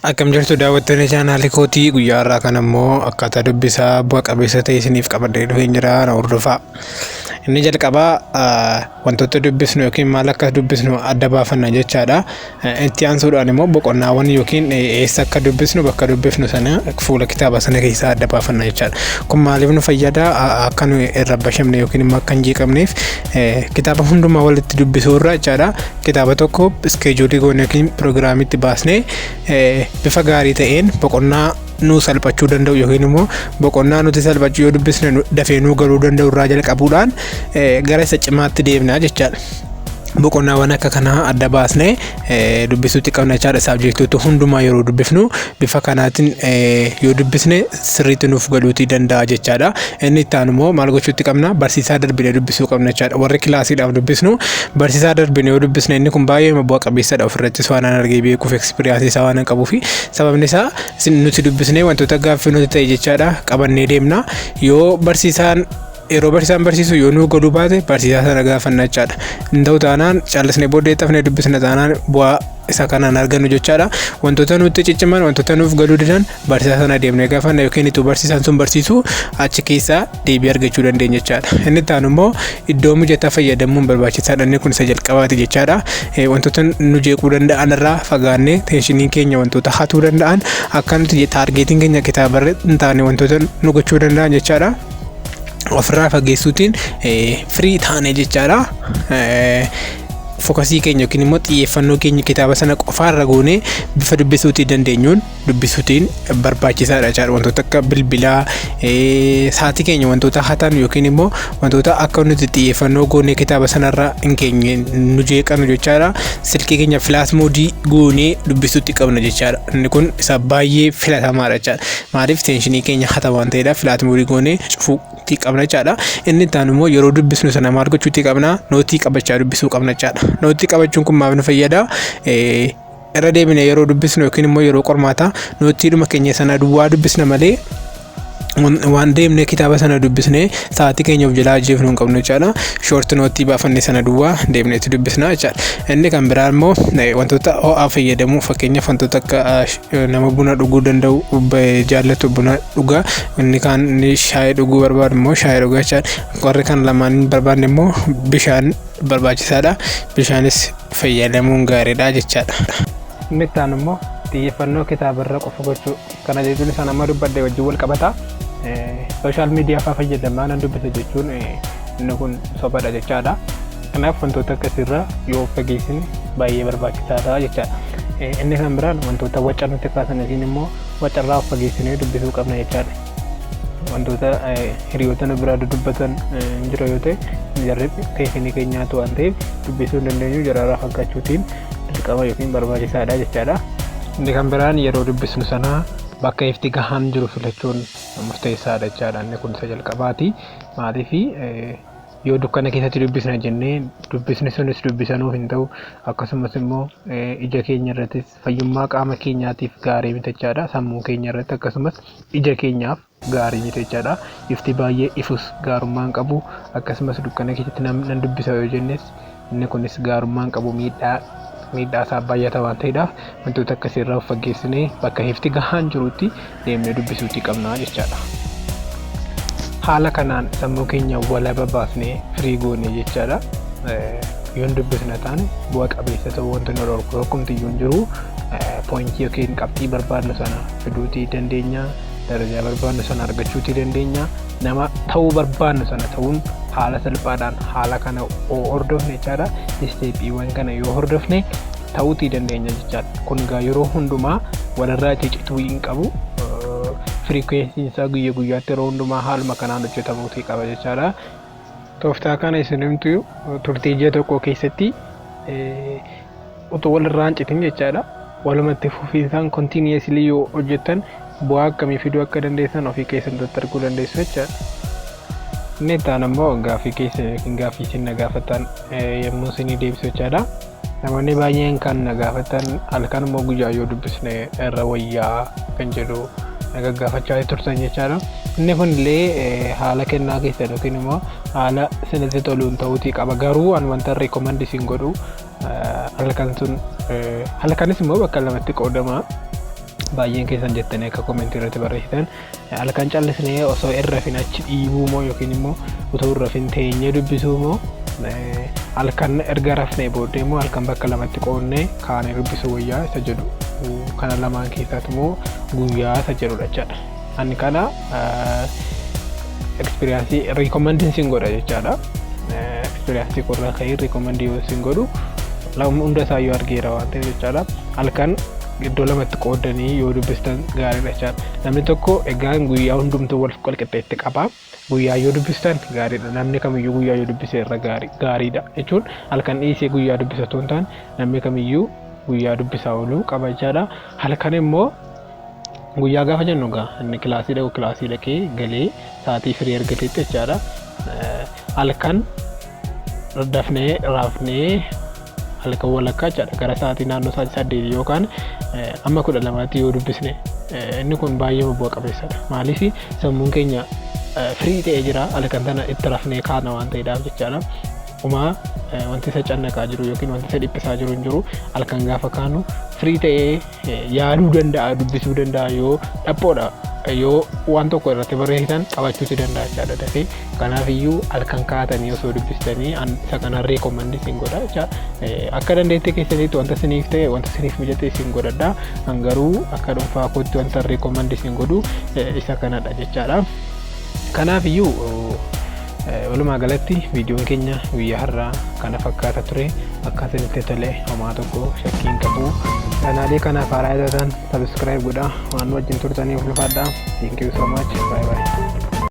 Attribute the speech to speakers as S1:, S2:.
S1: Akkam jirtu daawwattoonni chaanaalii kootii? Guyyaa har'aa kana immoo akkaataa dubbisaa bu'a qabeessa ta'e isiniif qabadhee dhufeen jira, na hordofaa. Inni jalqabaa wantoota dubbisnu yookiin maal akka dubbisnu adda baafanna jechaadha. Itti aansuudhaan immoo boqonnaawwan yookiin eessa akka dubbisnu, bakka dubbifnu sana fuula kitaaba sana keessaa adda baafanna jechaadha. Kun maaliif nu fayyada? Akka nu hin rabbashamne yookiin immoo akka hin jeeqamneef kitaaba hundumaa walitti dubbisuu irra jechaadha. Kitaaba tokko schedule goone yookiin piroogiraamitti baasnee bifa gaarii ta'een boqonnaa nuu salphachuu danda'u yookiin immoo boqonnaa nuti salphachuu yoo dubbisne dafee nuu galuu danda'u irraa jalqabuudhaan gara isa cimaatti deemna jechaadha. Boqonnaawwan akka kanaa adda baasnee dubbisuutti qabna jechaadha. Subjectoota hundumaa yeroo dubbifnu bifa kanaatiin yoo dubbisne sirriitti nuuf galuutii danda'a jechaadha. Inni itti aanu immoo maal gochuutti qabna? Barsiisaa darbinee dubbisuu qabna jechaadha. Warri kilaasiidhaaf dubbisnu barsiisaa darbinee yoo dubbisne inni kun baay'ee bu'a qabeessadha, ofirrattis waan an argee beekuuf, experience isaa waan qabuufi. Sababni isaa nuti dubbisnee wantoota gaaffii nuti ta'e jechaadha qabannee deemna. Yoo barsiisaan, yeroo barsiisaan barsiisu yoo nuu galuu baate, barsiisaa sana gaafanna jechaadha. Hin ta'u taanaan, callisnee booddee xafnee dubbisna taanaan, bu'aa isa kanaan argannu jechaadha. Wantoota nutti cicciman, wantoota nuuf galuu didan barsiisaa sana deemnee gaafanna yookiin ituu barsiisaan sun barsiisu achi keessaa deebii argachuu dandeenya jechaadha. Inni itti aanu immoo iddoo mijataa fayyadamuun barbaachisaadha. Inni kun isa jalqabaati jechaadha. Wantoota nu jeequu danda'an irraa fagaannee, attentioniin keenya wantoota hatuu danda'an, akka nuti targetiin keenya kitaabarra hin taane wantoota nu gochuu danda'an jechaadha. Ofirraa fageessuutiin free taane jechaadha. Focusii keenya yookiin immoo xiyyeeffannoo keenya kitaaba sana qofaarra goonee bifa dubbisuutii dandeenyuun dubbisuutiin barbaachisaadha jechaadha. Wantoota akka bilbilaa, sa'aatii keenya wantoota hatan yookiin immoo wantoota akka nuti xiyyeeffannoo goonee kitaaba sanarra hin keenye nu jeeqanu jechaadha. Silkii keenya flight mode goonee dubbisuutti qabna jechaadha. Inni kun isa baay'ee filatamaadha jechaadha. Maaliif? Attentionii keenya hata waan ta'eedhaaf flight mode goonee cufuutti qabna jechaadha. Inni itti aanu immoo yeroo dubbisnu sana maal gochuutti qabna? Note qabachaa dubbisuu qabna jechaadha. Note qabachuun kun maaf nu fayyada? Irra deebine yeroo dubbisnu yookiin immoo yeroo qormaataa noteiidhuma keenya sana duwwaa dubbisna malee waan deemnee kitaaba sana dubbisnee sa'aatii keenya of jalaa ajjeefnu hin qabnu jechaadha. Short note baafanne sana duwwaa deemneetti dubbisna jechaadha. Inni kan biraa immoo wantoota ho'aa fayyadamuu. Fakkeenyaaf wantoota akka nama buna dhuguu danda'u jaallatu buna dhugaa, inni kaan inni shaayii dhuguu barbaadu immoo shaayii dhugaa jechaadha. Warri kan lamaan hin barbaanne immoo bishaan barbaachisaadha. Bishaanis fayyadamuun gaariidha jechaadha. Inni itti aanu immoo xiyyeeffannoo kitaabarra qofa gochuu. Kana jechuun isaan amma dubbadde wajjin wal qabata. Social media fa'aa fayyadamaa nan dubbisa jechuun inni kun sobadha jechaadha. Kanaaf wantoota akkasiirraa yoo fageessine baay'ee barbaachisaadha jechaadha. Inni kan biraan wantoota waca nutti kaasan yookiin immoo wacarraa of fageessinee dubbisuu qabna jechaadha. Wantoota hiriyoota nu biraa dudubbatan hin jiru yoo ta'e, jarri attentionii keenyaatu waan ta'eef dubbisuu hin dandeenyu, jaraarraa fagaachuutiin dirqama yookiin barbaachisaadha jechaadha. Inni kan biraan yeroo dubbisnu sana bakka ifti gahaan jiru filachuun murteessaadha jechaadha. Inni kun isa jalqabaati. Maaliif? Yoo dukkana keessatti dubbisna jennee dubbisni sunis dubbisanuuf hin ta'u, akkasumas immoo ija keenya irrattis fayyummaa qaama keenyaatiif gaarii miti jechaadha. Sammuu keenya irratti akkasumas ija keenyaaf gaarii miti jechaadha. Ifti baay'ee ifus gaarummaa hin qabu, akkasumas dukkana keessatti nan dubbisa yoo jennes inni kunis gaarummaa hin qabu, miidhaa isaa baay'ata waan ta'eedhaaf wantoota akkasiirraa of fageessinee bakka ifti gahaan jirutti deemnee dubbisuutii qabna jechaadha. Haala kanaan sammuu keenya walaba baasnee free goone jechaadha. Yoon dubbisna taane bu'a qabeessa ta'uu wanti nu dhorku tokkumti iyyuu hin jiru. Pointii yookiin qabxii barbaadnu sana fiduutii dandeenya. Darajaa barbaadnu sana argachuutii dandeenya. Nama ta'uu barbaadnu sana ta'uun haala salphaadhaan haala kana yoo hordofne jechaadha. Stepiiwwan kana yoo hordofne ta'uutii dandeenya jechaadha. Kun egaa yeroo hundumaa walirraa cicituu hin qabu. Frequencyn isaa guyya guyyaatti yeroo hundumaa haaluma kanaan hojjetamuutii qaba jechaadha. Tooftaa kana isin himtu turtii ji'a tokko keessatti utuu walirraa hin citin jechaadha. Walumatti fufiinsaan continuously yoo hojjettan bu'aa akkamii fiduu akka dandeessan ofii keessan irratti arguu dandeessu jechaadha. Inni itti aanu immoo gaaffii keessan yookiin gaaffii isin na gaafattan yommuu isinii deebisu jechaadha. Namoonni baay'een kan na gaafatan halkan immoo guyyaa yoo dubbisne irra wayyaa kan jedhu na gaggaafachaa turtan jechaadha. Inni kun illee haala kennaa keessan yookiin immoo haala isinitti toluun ta'uutii qaba. Garuu an wanta recommend isin godhu halkan sun, halkanis immoo bakka lamatti qoodama. Baay'een keessan jettanii akka commentii irratti barreessitan, halkan callisnee osoo hin rafin achi dhiibuu moo yookiin immoo utuu hin rafin teenyee dubbisuu moo halkan erga rafnee booddee immoo halkan bakka lamatti qoodnee kaanee dubbisuu wayyaa isa jedhu, kana lamaan keessaati immoo guyyaa isa jedhudha jechaadha. Ani kana experience recommend sin godha jechaadha. Experience korraa ka'ee recommend yoo sin godhu, hunda isaayyuu argeera waan ta'eef jechaadha. Halkan iddoo lamatti qoodanii yoo dubbistan gaariidha jechaadha. Namni tokko egaa guyyaa hundumtuu wal qixxeetti qaba. Guyyaa yoo dubbistan gaariidha. Namni kamiyyuu guyyaa yoo dubbise irra gaariidha jechuun, halkan dhiisee guyyaa dubbisa otoo hin taane, namni kamiyyuu guyyaa dubbisaa ooluu qaba jechaadha. Halkan immoo, guyyaa gaafa jennu egaa inni kilaasii dhaqu kilaasii dhaqee galee sa'aatii firii argateetti jechaadha. Halkan dafnee rafnee halkan walakkaa jechaadha, gara sa'aatii naannoo sa'aatii 8 yookaan amma 12tti yoo dubbisne, inni kun baay'ee bu'a qabeessadha. Maaliif? Sammuun keenya firii ta'ee jira, halkan sana itti rafnee kaana waan ta'eedhaaf jechaadha. Homaa wanti isa cannaqaa jiru yookiin wanti isa dhiphisaa jiru hin jiru. Halkan gaafa kaanu firii ta'ee yaaduu danda'a, dubbisuu danda'a, yoo dhaphoodha, yoo waan tokko irratti barreessitan qabachuuti danda'a jechaadha dafee. Kanaaf iyyuu halkan kaatanii osoo dubbistanii isa kana recommend isin godha jecha. Akka dandeettii keessanitti wanta isiniif ta'e, wanta isiniif mijate isin godhadha. Garuu akka dhuunfaa kootti wanta recommend isin godhu isa kanadha jechaadha. Kanaaf iyyuu walumaa galatti viidiyoon keenya guyyaa har'aa kana fakkaata ture. Akka isinitti tole homaa tokko shakkii hin qabu. Chaanaalii kanaaf haaraa taatan subscribe godhaa. Waan wajjin turtaniif ulfaadhaa. Thank you so much. Bye bye.